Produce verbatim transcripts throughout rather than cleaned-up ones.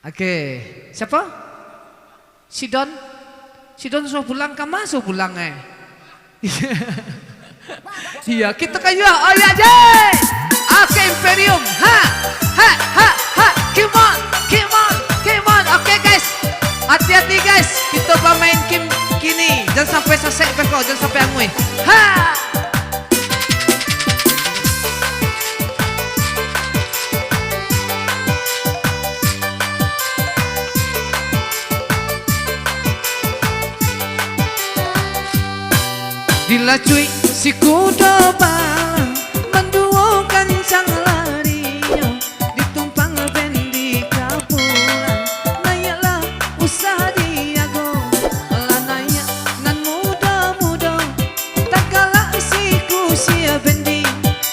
Oke, siapa? Sidon? Sidon suruh pulang, kama suruh pulang, eh? Iya, kita kayu, oh iya, je. Oke, Imperium. Ha, ha, ha, ha. Come on, come on, come on. Oke, guys. Hati-hati, guys. Kita bamain game kini. Jangan sampai sasek beko, jangan sampai anguih. Ha. Dilacuik si kudo balang, manduo kancang larinyo, ditumpang bendi ka pulang, naiaklah usah diago, lah naiak nan mudo-mudo, tagalak si kusia bendi,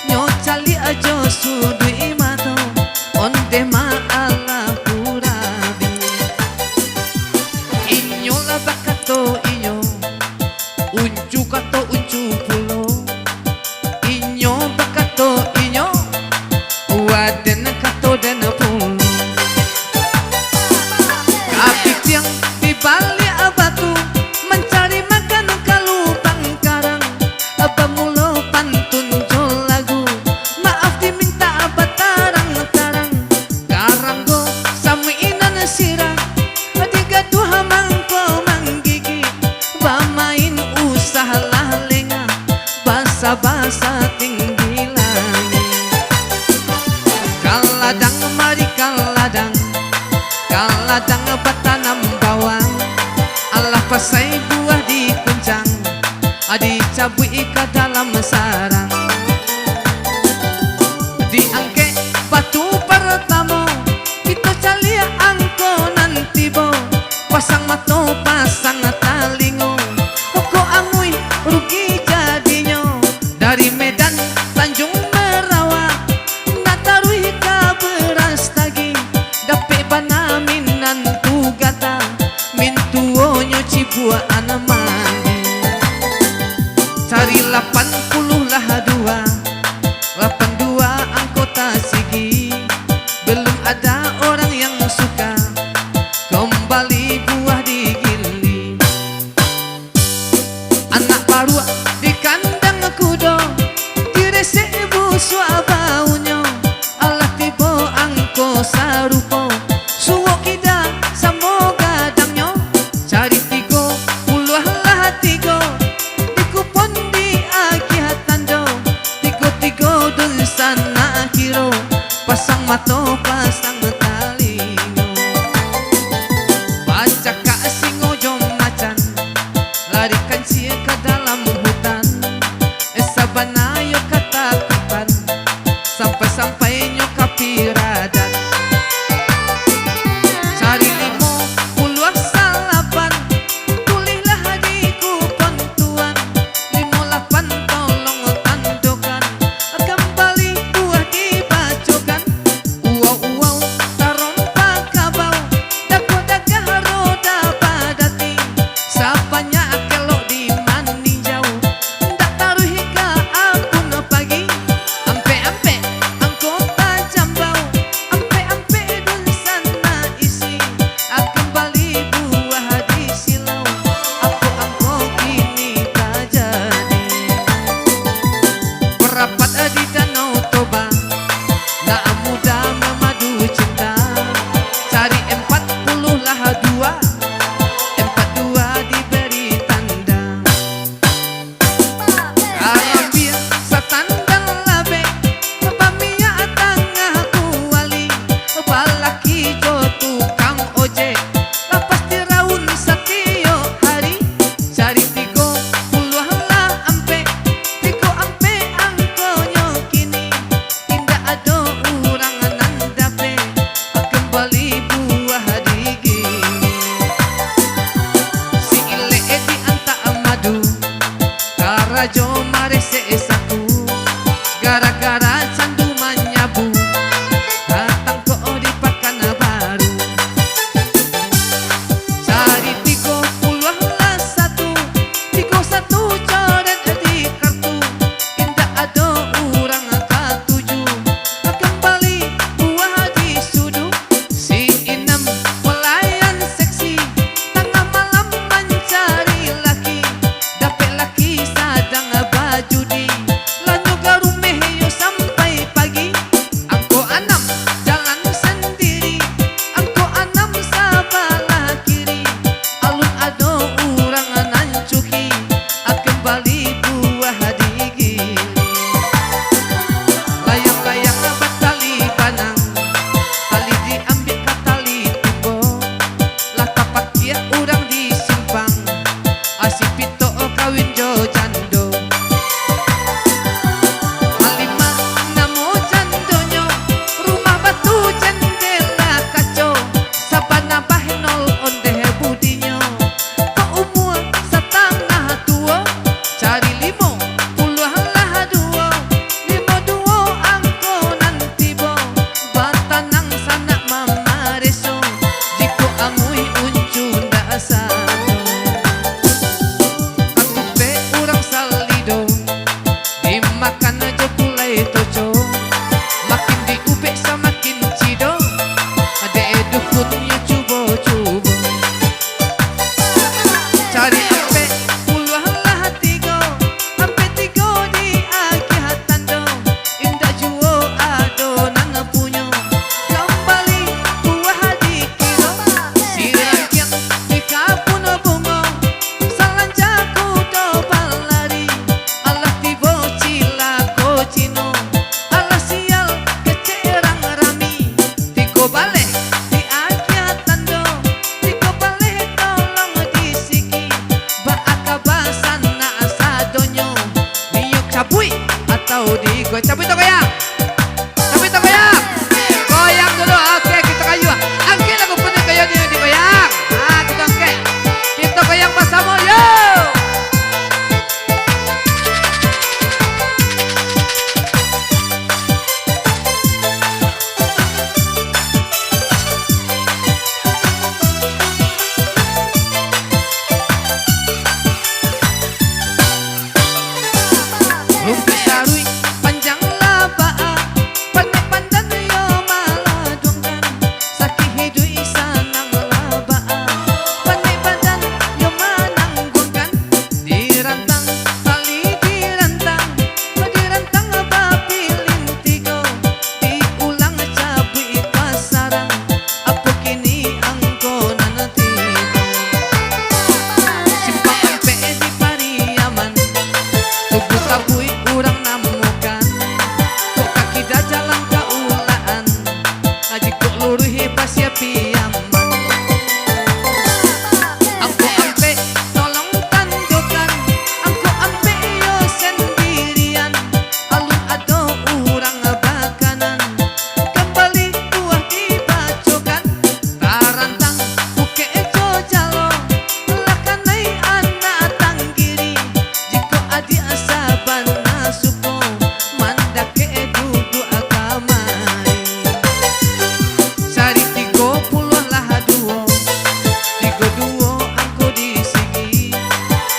nyo caliak jo suduik mato, ondeh ma alah kurabi. Inyo lah bakato inyo, uncu kato uncu pulo. Inyo bakato inyo, waden kato den pulo. Kapitiang di baliak batu, mancari makan ka lubang karang. Bamulo pantun jo lagu, maaf dimintak batarang-tarang. Karanggo samuinan sirah, digaduah mangko manggigik, bamain usahlah lengah, basa-basa tinggi langik. Ka ladang mari ka ladang, ka ladang batanam bawang, alah pasai buah di kuncang, dicabuik ka dalam sarang. Diangkek batu partamo, kito caliak angko nan tibo, pasang mato, pasang talingo, kok anguih rugi jadinyo. Dari Medan, Tanjung Merawa, nak taruih ka Brastagi, dapek bana minantu gata, mintuonyo cibuak anak mandi. Cari lapan puluah lah dua, lapan dua angko tasigi, belum ada orang yang suka, kembali buah digili. Anak baruak di kandang kudo, diresek busuak baunyo, alah tibo angko sarupo, suok kida samo gadangnyo, cari tigo puluah lah tigo, dikupon diagiah tando, tigo-tigo dunsanak kiro, pasang mato, pasang Pasiapi aman. Angko ampek, tolong tandokan. Angko ampek iyo sandirian. Alun ado urang bakanan. Kambali buah dibacokan. Tarantang bukek jo jalo. Lah kanai anak tanggiri. Jikok adiak sabana suko, mandakek duduak kamari. Cari tigo puluah lah duo, tigo duo angko di sigi.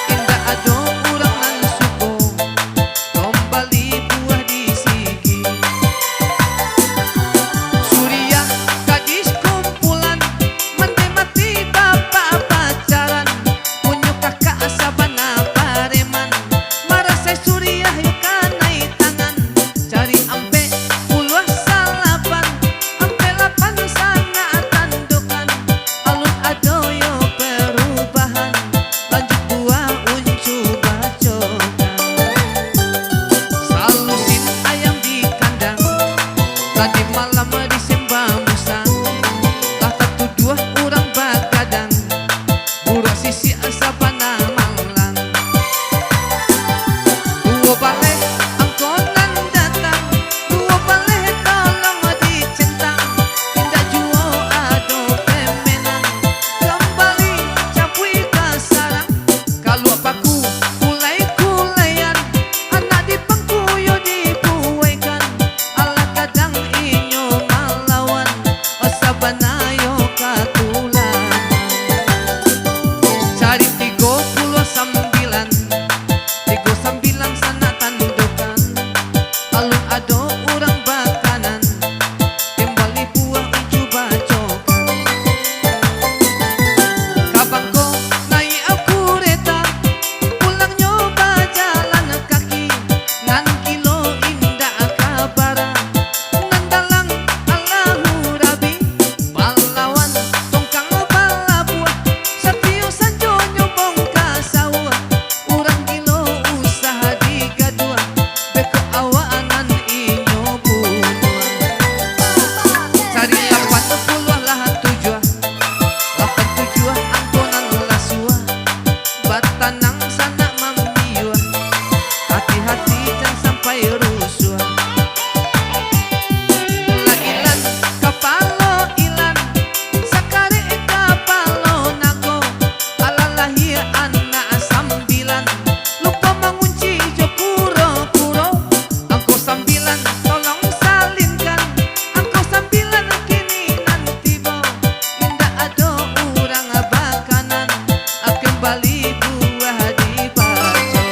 Indak ado urang nan suko, kambali buah di sigi. Suriah gadis kumpulan, mandeh mati bapak pacaran. Punyo kakak sabana pareman, marasai suriah yo kanai tangan. Cari ampek puluah salapan, ampek lapan sanak tandokan. Alun ado yo perubahan, lanjuik buah uncu bacokan. Salusin ayam di kandang, tadi malam disembah musang, lah tatuduah urang bagadang. Buruak sisiak sabana malang. Duo baleh angko nan datang, duo baleh tolong dicentang. Indak juo ado pemenang, kambali campuik ka sarang. Kaluak paku, kulai-kulaian, anak di pangku yo dibuaikan. Alah gadang inyo malawan, sabana yo katulakan. Cari tigo puluah sambilan, tigo sambilan sanak tandokan. Alun ado urang bakanan, kambali buah uncu bacokan. Ka Bangko naiak kureta, pulangnyo bajalan kaki, nan gilo indak ka bara, nan dalang Allahu Rabbi, pahlawan tongkang balabuah, satio sanjo nyombong ka sawah, urang gilo usah digaduah, beko awak nan inyo bunuah. Cari lapan puluah lah tujuah, lapan tujuah angko nan lasuah, batanang sanak mambiuah, hati-hati jan sampai rusuah. Lah ilan kapalo ilan, sakarek kapalo nago, alah lahia anak sambilan, lupo mangunci jo kuro-kuro. Angko sambilan tolong salinkan, angko sambilan kini nan tibo, indak ado urang bakanan, kambali buah dibaco.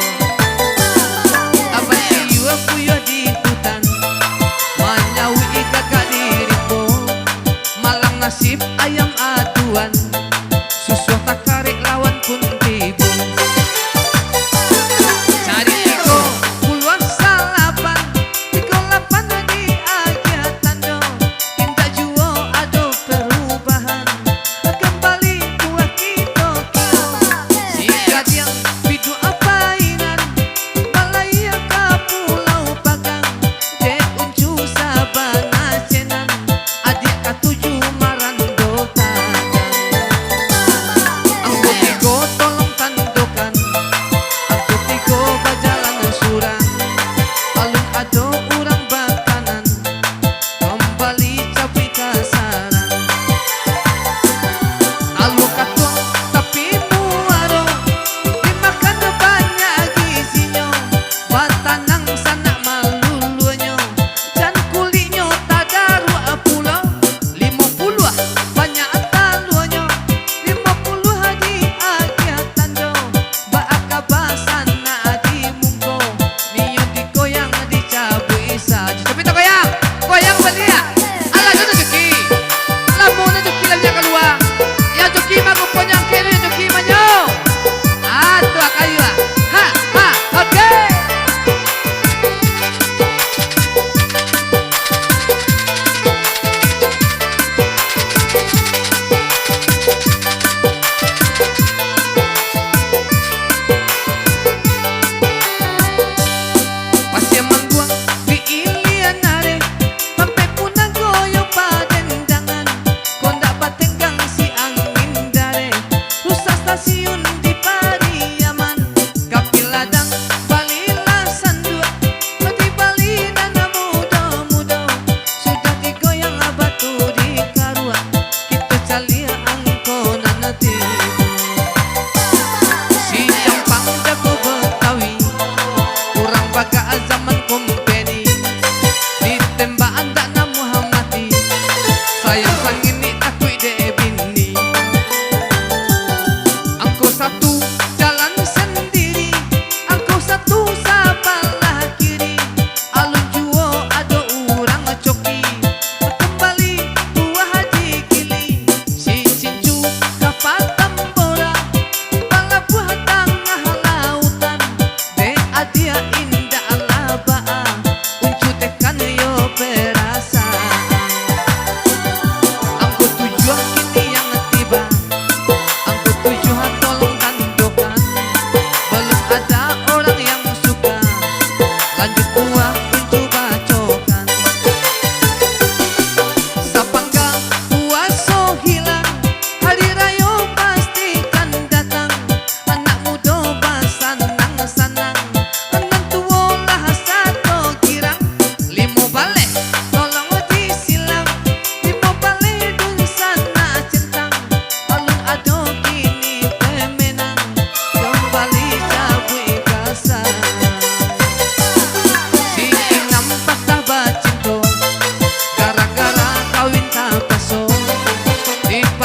Abah Tiyuah buyuah di hutan, manyauik gagak di rimbo, malang nasib ayam aduan, susuah takarek lawan kuntibo. Cari tigo puluah salapan, tigo lapan diagiah tando, indak juo ado perubahan, kambali buah kito-kito. Si Gadiang biduak painan, balayia ka Pulau Pagang, dek uncu sabana cenan, adiak katuju marando tagang.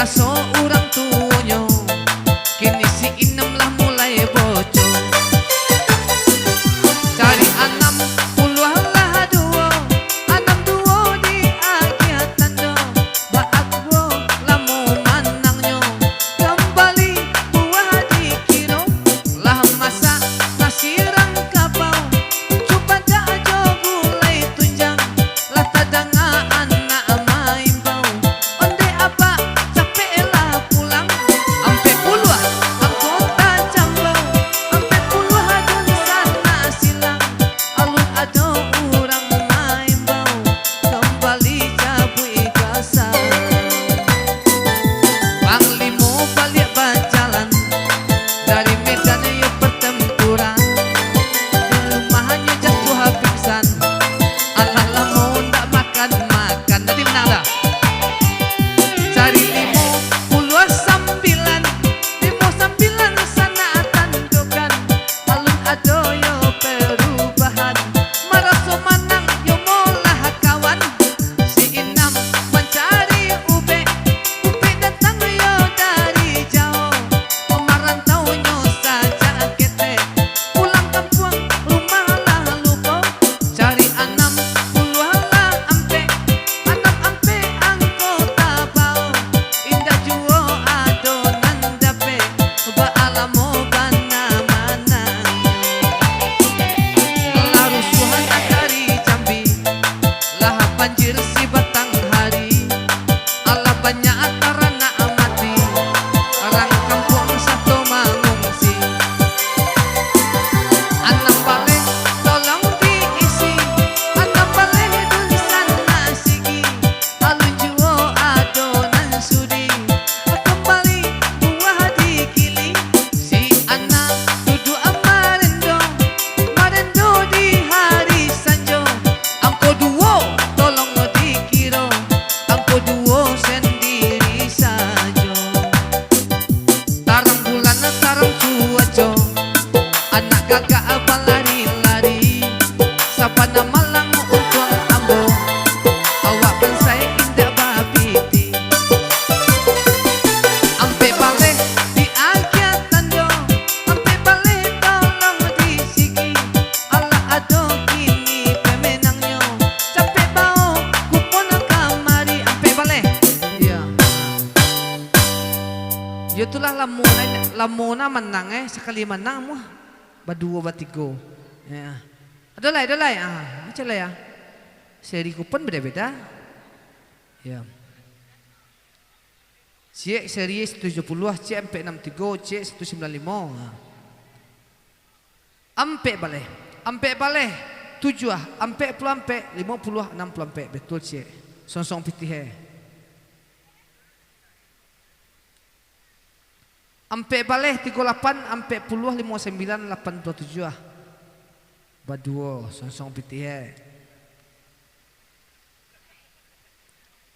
Saurang tuonyo, kini si Inam lah mulai bocor. Cari anam puluah lah duo, anam duo di agiah tando. Baa kubo lamo manangnyo, kambali buah dikiro. Lah masak nasi rang kapau, cubadak jo gulai tunjang. Lah tadanga anak maimbau, ondeh abak capeklah pulang. Ampek puluah angko tacambau, ampek puluah dunsanak silang. Alun ado urang maimbau, kambali jabuik gasa. Panglimo baliak bajalan dari medan yo partampuran. Di rumahnyo jatuah pingsan, alah lamo ndak makan-makan. Jadi minang dah. Cari limo puluah sambilan, limo sambilan sanak tandokan. Alun ado yo parubahan, maraso manang yo molah kawan. Si Inam mancari ubek, ubek datang yo dari jauah. Marantaunyo sajak ketek, pulang kampuang rumah lah lupo. Cari anam puluah lah ampek, anam ampek angko tabao. Indak juo ado nan dapek, baa lamo bana manangnyo. Lah rusuah atari Jambi, lah banjir sibatang hari. Alah banyak taranak mati, urang kampuang sato mangungsi. Anam baleh tolong diisi, anam baleh dunsanak sigi. Alun juo ado nan sudi, kambali buah digiling. Si anak duduak marendo, marendo di hari sanjo. Angko duo tolong dikiro, angko duo sandiri sajo. Tarang bulan, tarang cuaco, anak gagak balari-lari. Sabana malang untuang ambo, awak bansai indak bapiti. Ampek baleh di agiah tando, ampek baleh tolong di sigi. Alah ado kini pemenangnyo, capek bao kupon kamari. Ampek baleh. Iyo. Iyo tu lah lamo na, lamo na manang, eh, sakali manang muah baduo, batigo. Yo. Ado lai, ado lai. Ah, macam lai, ah. Seri kupon beda-beda. Yo. Ciek seri satu tujuah puluah, ciek ampek anam tigo, ciek satu sambilan limo. Ah. Ampek baleh, ampek baleh tujuah, ampek puluah ampek, limo puluah, anam puluah ampek. Betul, ciek. Sonsong pitih, eh. Ampek baleh tigo lapan, ampek puluah limo sambilan, lapan puluah tujuah. Baduo, sonsong pitih, eh.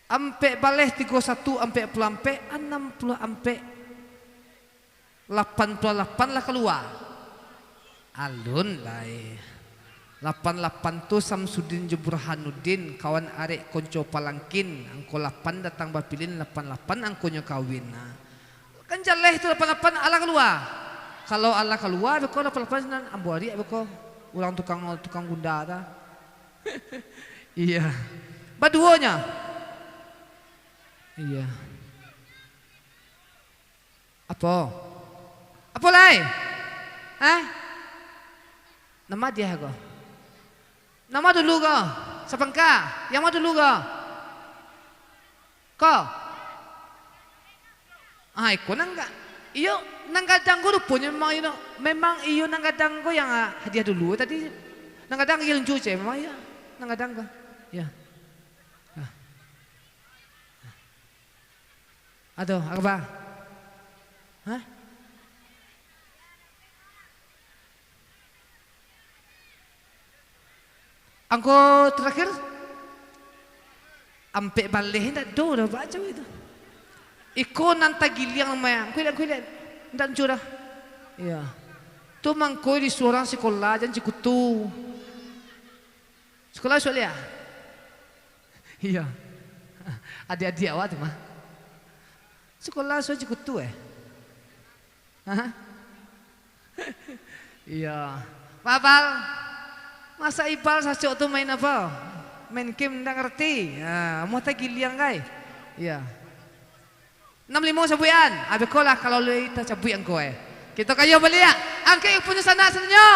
Ampek baleh tigo satu, ampek puluah ampek, anam puluah ampek, lapan puluah lapan lah kalua. Alun lai. Lapan lapan tu Samsudin jo Burhanuddin, kawan arek konco palangkin. Angko lapan datang bapilin, lapan lapan angkonyo kawin. Nah. Kan jaleh tu lapan lapan, alah kalua. Kalau alah kalua, beko lapan lapan sinan ambo ariak beko. Urang tukang, tukang gunda tu. Iya. Baduonyo. Iya. Apo? Apo lai? Hah? Nan ma hadiah ko? Nan ma dulu ko? Sapangka? Yang ma dulu ko? Ko? Ah, iko nan ga-, iyo, nan gadang ko ruponyo memang iyo, memang iyo nan gadang ko yang, ah, hadiah dulu tadi. Nan gadang iyo luncu ce, memang iyo. Nan gadang ko. Iyo. Ah. Ado, apo? Hah? Angko terakhir? Ampek baleh ndak do doh baco itu. Iko nan tagiliang mah. Kulik, kulik. Ndak luncu doh. Iya. Tu mangko di surang sikolah jan cikutu. Sikolah isuak liak? Iya. Adiak-adiak awak tu mah. Sikola sudah cikutu, eh? Hah? Iyo. Pak Abal, masa Ibal sacok tu main apo? Main game ndak ngarati. Ha, amuah tagiliang, gai. Iyo. Anam limo sabuikan. Abih ko lah kalau lai tacabuik angko, eh. Kito kayo baliak. Angkek punyo sanak sadonyo.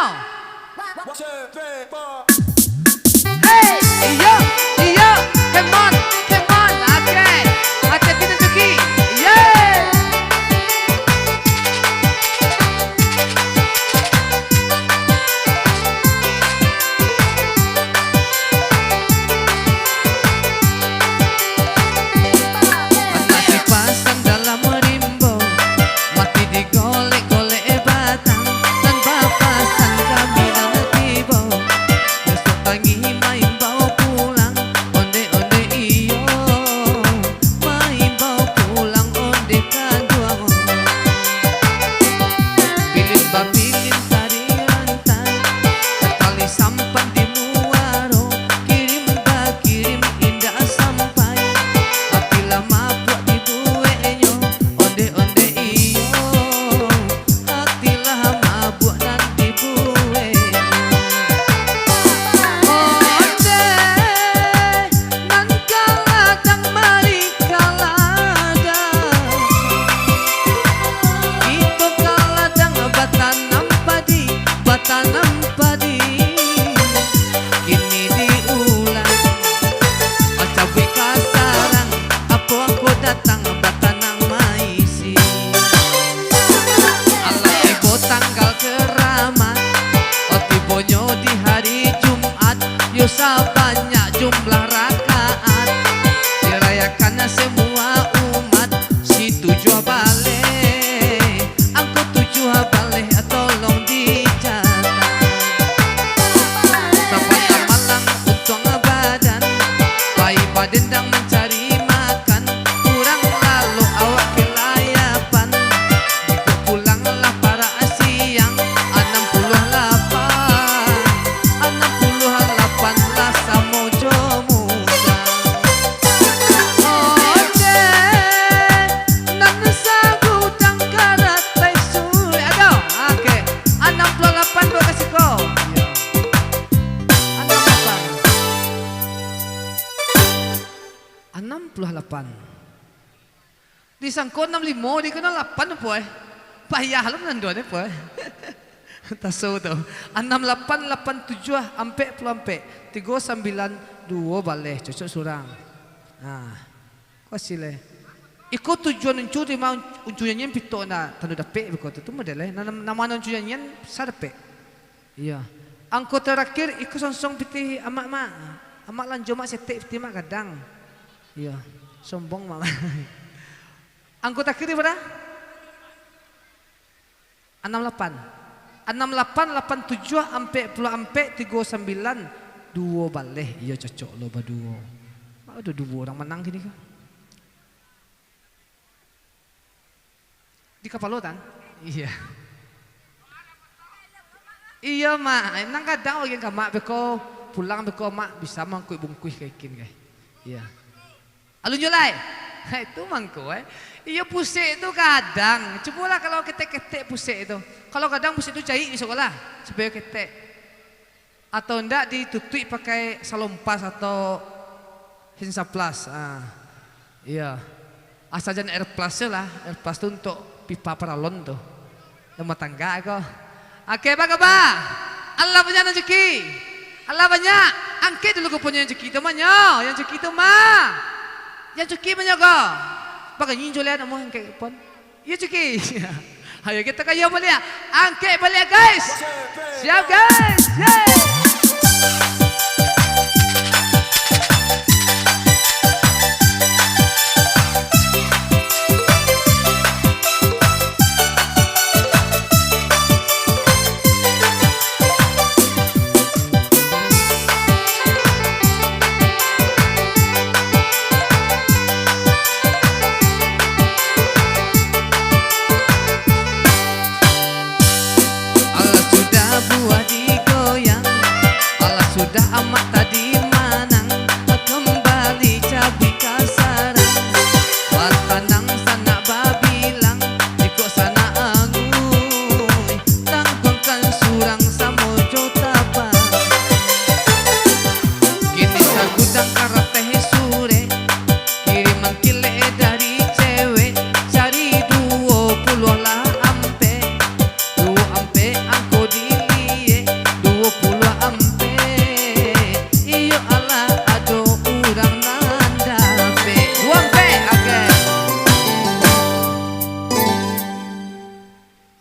Hey, iyo, iyo, come on, come on, oke. Hati-hati di kaki. Yeay. Anak dipasang dalam rimbo, mati digolek-golek batang, nan bapasang kami nan tibo. Besok pagi maimbau pulang, onde-onde iyo, maimbau pulang onde kaduo. Pilin bapilin tari rantai, tali sampan di muaro, kirim bakirim indak sampai. Apilah mabuak dibueknyo, onde-onde iyo, apilah mabuak nan dibueknyo. Onde nan ka ladang mari ka ladang. Kito ka ladang batanam padi, batanam padi. Kini diulang, cabuik ka sarang, apo angko datang batanam maisi. Alah tibo tanggal karamat, oh tibonyo di hari Jumat, yo sabanyak jumlah rakaat, dirayakan samua umat, si tujuah baleh, angko tujuah baleh tolong dicatat. Sapatah malang untuang badan, pai badendang mancari makan, kurang lalok awak kalayapan. Jikok pulanglah parak siang, anam puluah lapan, anam puluah lapan lah samo jo musang. Onde nan sagudang karatai surek. Aduh, oke. Anam puluah lapan buek ka siko. Iyo. Anam lapan. Anam puluah lapan. Disangko anam limo, dikana lapan apo, eh? Payah lo manandoan apo, eh? Taso tu. Anam lapan, lapan tujuah, ampek puluah ampek, tigo sambilan, duo baleh, cocok surang. Nah, ko hasilnyo. Iko tujuan Uncu, di ma Uncu nyanyian pitok ndak tantu dapek beko tu, tu model, eh. Nan, nan ma Uncu nyanyian sa dapek. Iyo. Angko tarakhir, iko songsong pitih amak, Mak. Amak lanjo, Mak, setek pitih, Mak, gadang. Iyo. Sombong, Mak. Angko tarakhir bara? Anam lapan. Anam lapan, lapan tujuah, ampek puluah ampek, tigo sambilan, duo baleh. Iyo, cocok lo baduo. Ado duo urang manang kini ko. Di kapalo, Tan? Iyo. Iyo, Mak. Nan gadang urang ka Mak beko, pulang beko, Mak, bisa mangkuik bungkuih ka ikin, gai. Iyo. Alun juo lai. Hai, tu mangko, eh. Iyo, pusek tu gadang. Cubolah kalau ketek-ketek pusek tu. Kalau gadang pusek tu caik bisuak lah, supayo ketek. Atau ndak ditutuik pakai salompas atau Hansaplast. Ah. Iyo. Asa jan Airplast se lah. Airplast tu untuak pipa paralon tu. Rumah tangga ko. Oke, baa kaba? Alah banyak nan cuki. Alah banyak. Angkek dulu ko punyo nan cuki tu, manyo. Nan cuki tu, ma. Nan cuki manyo ko. Baganyi jo lai anak muah angkek pun. Iyo, cuki. Ayo, kito kayo baliak. Angkek baliak, guys. Siap, guys. Yeay. Alah sudah buah digoyang, alah sudah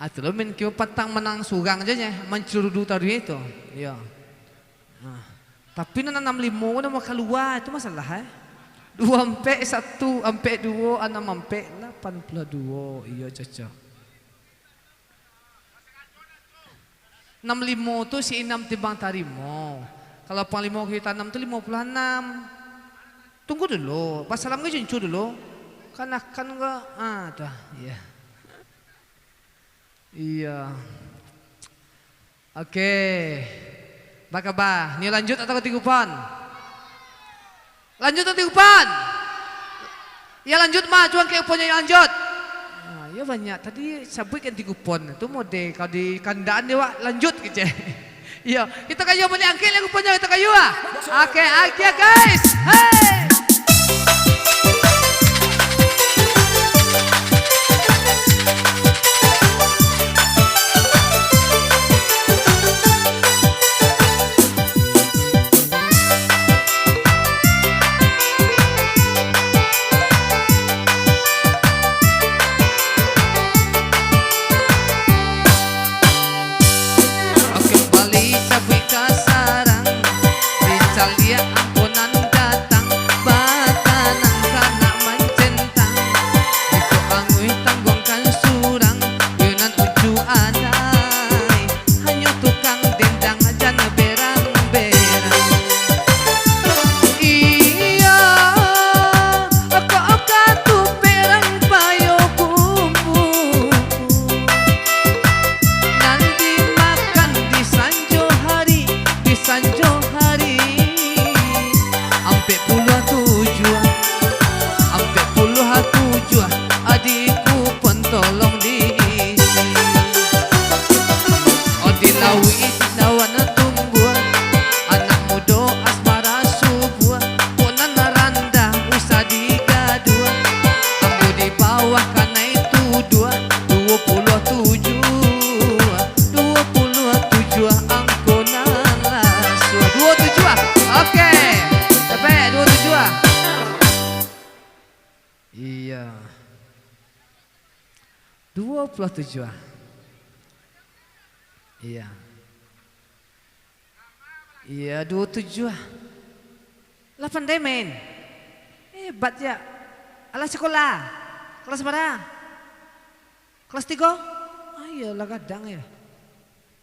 Ah, tu lo main kio patang manang surang je, nyo, mancurudu tadi tu. Iyo. Nah, tapi nan anam limo ko namo kalua, itu masalah, eh. Duo ampek satu, ampek duo, anam ampek, lapan puluah duo. Iyo, cocok. Anam limo tu si inam timbang tarimo. Kalau panglimo kito tanam tu limo puluah anam. Tunggu dulu, basalam ka Juncu dulu. Kan akan ka, ah, dah, iyo. Iyo. Oke. Bakaba, nio lanjut atau ka tigo pon? Lanjut atau tigo pon? Yo lanjut mah, cuman kek uponyo yo lanjut. Ah, yo banyak tadi sabuik kan tigo pon. Tu mode kalau di kandaan dek wak lanjut kecek. Iyo, kito kayo baliak angkek lai uponyo, kito kayo ah. Oke, oke guys. Hei. Oke, bali sabuik ka sarang, dicaliak angko nan datang, batanang ka nak mancentang, iko anguih tangguangkan surang, yo nan uju adai. Hanyo tukang dendang jan berang-berang. Iyo, okok-okok tu berang payo bumbu. Nan dimakan di sanjo hari, di sanjo hari. Ampek puluah tujuah, ampek puluah tujuah, adiku pun tolong diisi. Oh, di lauik daun tumbuah, anak mudo asmara subuah, kok nan randah usah digaduah. Ambo di bawah kanai tuduah, duo puluah tujuah, duo puluah tujuah angko nan lah suah. Duo tujuah. Oke. Capek, duo tujuah. Iyo. Duo puluah tujuah. Iyo. Iyo, duo tujuah. Lah pandai main. Hebat ja. Alah, sikola. Kelas bara? Kelas tigo? Ah, iyo lah gadang yo.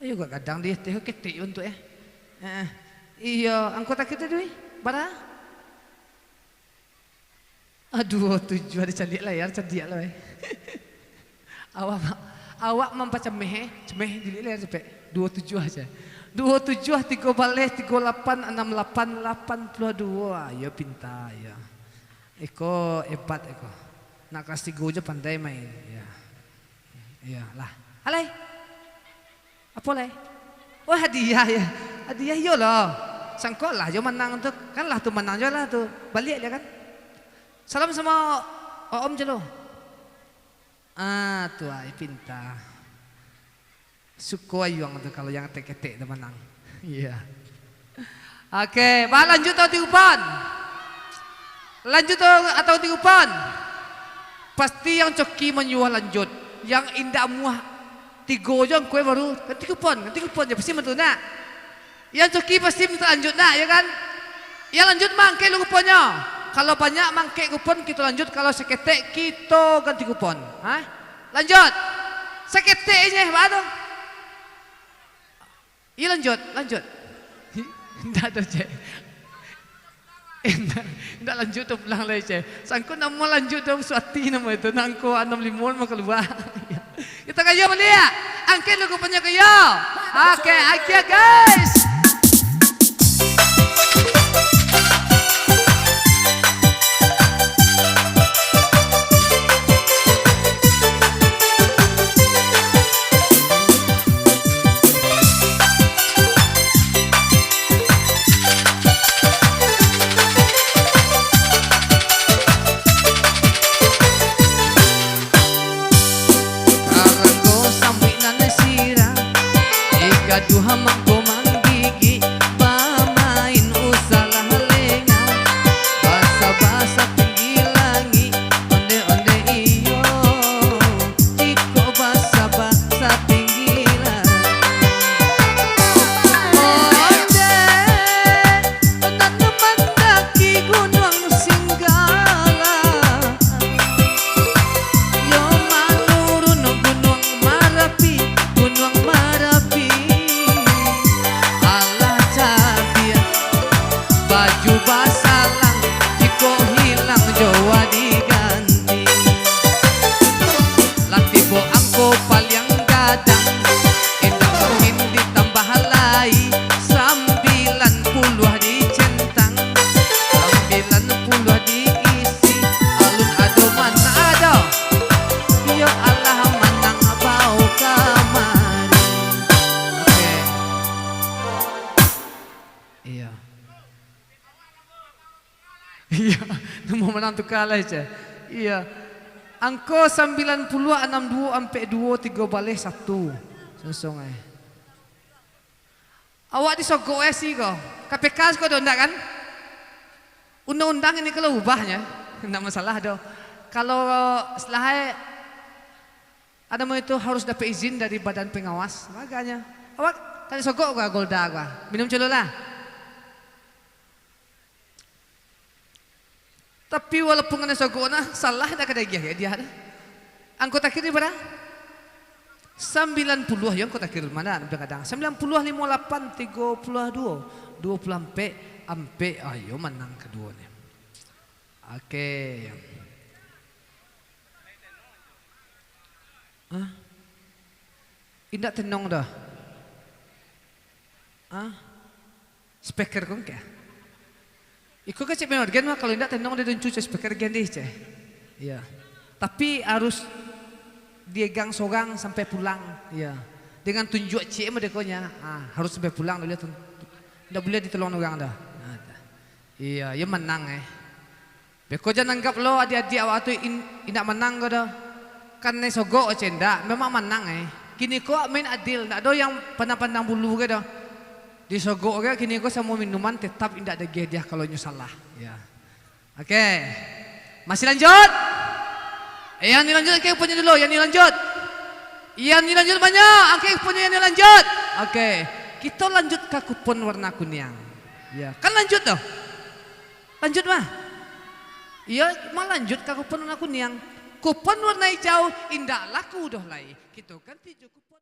Ayo gak gadang di ateh, ketek bantuak yo. Heeh. Iyo, angko takir tadi, bara? Ah, duo tujuah, dicaliak layar, cadiak lah, weh. Awak, awak mampacameh, eh. Cameh, diliek layar capek. Duo tujuah se. Duo tujuah, tigo baleh, tigo lapan, anam lapan, lapan puluah duo. Ah, iyo pinta, iyo. Iko hebat, iko. Nak kelas tigo se pandai main. Iyo. Iyo lah. Alai. Apo lai? Oh, hadiah yo. Hadiah iyo lo. Sangko lah jo manang tu. Kan lah tu manang jo lah tu. Baliak dia kan. Salam samo Oom jo lo. Ah, tu ai pinta. Suko ayuang tu kalau yang ketek-ketek tu manang. Iyo. Oke, bah, lanjut atau tigo pon? Lanjut atau, atau tigo pon? Pasti yang coki manyuruah lanjut. Yang indak amuah tigo jo angko baru, kan tigo pon, kan tigo pon jo, pasti mintak tu, nak? Yang coki pasti mintak lanjut, nak, yo kan? Yang lanjut mangkek lu kuponyo. Kalau banyak mangkek kupon, kito lanjut. Kalau saketek, kito ganti kupon. Ha? Lanjut. Saketek je, bah tu. Iyo, lanjut, lanjut. Indak ado, cek. Indak, indak lanjut tu pulang lai, cek. Sangko namo lanjut tu, suati namo itu. Nangko anam limo mah kalua. Kito kayo baliak. Angkek lu kuponnyo kayo. Oke, oke, guys. Karanggo sambuik nan sirah, ih gaduah mangko manggigik, bamain usahlah lengah, basa-basa tinggi langik, onde-onde iyo, jikok basa-basa Manang tuka lah, Ceh. Iya. Angko sambilan puluah anam duo ampek duo tigo baleh satu. Sonsong ai. Awak disogok ai si ko. K P K ko do ndak kan? Undang-undang ini kalau ubahnyo, ndak masalah do. Kalau setelah ai, ada mau itu harus dapat izin dari badan pengawas. Makanya, awak tadi sogok gua Golda gua. Minum colo lah. Tapi walaupun kanai sogok nah, salah dak ka diagiah ka dia dah. Angko takhir di bara? Sambilan puluah yo angko takhir mana kadang. Sambilan puluah limo lapan tigo puluah duo, duo puluah ampek, ampek ayo manang kaduo ni. Oke. Hah? Indak tenong dah. Hah? Speaker ko kah? Iko kecek main organ mah, kalau indak tenong dia duncu cek speaker gen deh cek. Iya. Tapi harus diegang sorang sampai pulang. Iya. Dengan tunjuak cek mah dekonya. Ah, harus sampai pulang dulu tun-, ndak boleh ditolong orang dah. Nah, dah. Iya, iya manang eh. Beko jan anggap lo adiak-adiak awak tu in-, indak manang ko doh. Kanai sogok aja indak, memang manang eh. Kini ko main adil, ndak ado yang pandang-pandang bulu ko doh. Disogok ko kini ko samo minuman tetap indak diagiah kalau nyo salah. Ya. Oke. Masih lanjut? Eh, yang ni lanjut, angke punyo dulu, yang ni lanjut. Yang ni lanjut banyak, angke punyo yang ni lanjut. Oke. Kita lanjut ke kupon warna kuniang. Ya, kan lanjut doh. Lanjut mah. Iyo, mah lanjut ka kupon warna kuniang. Kupon warna ijau indak laku doh lai. Kito ganti jo kupon.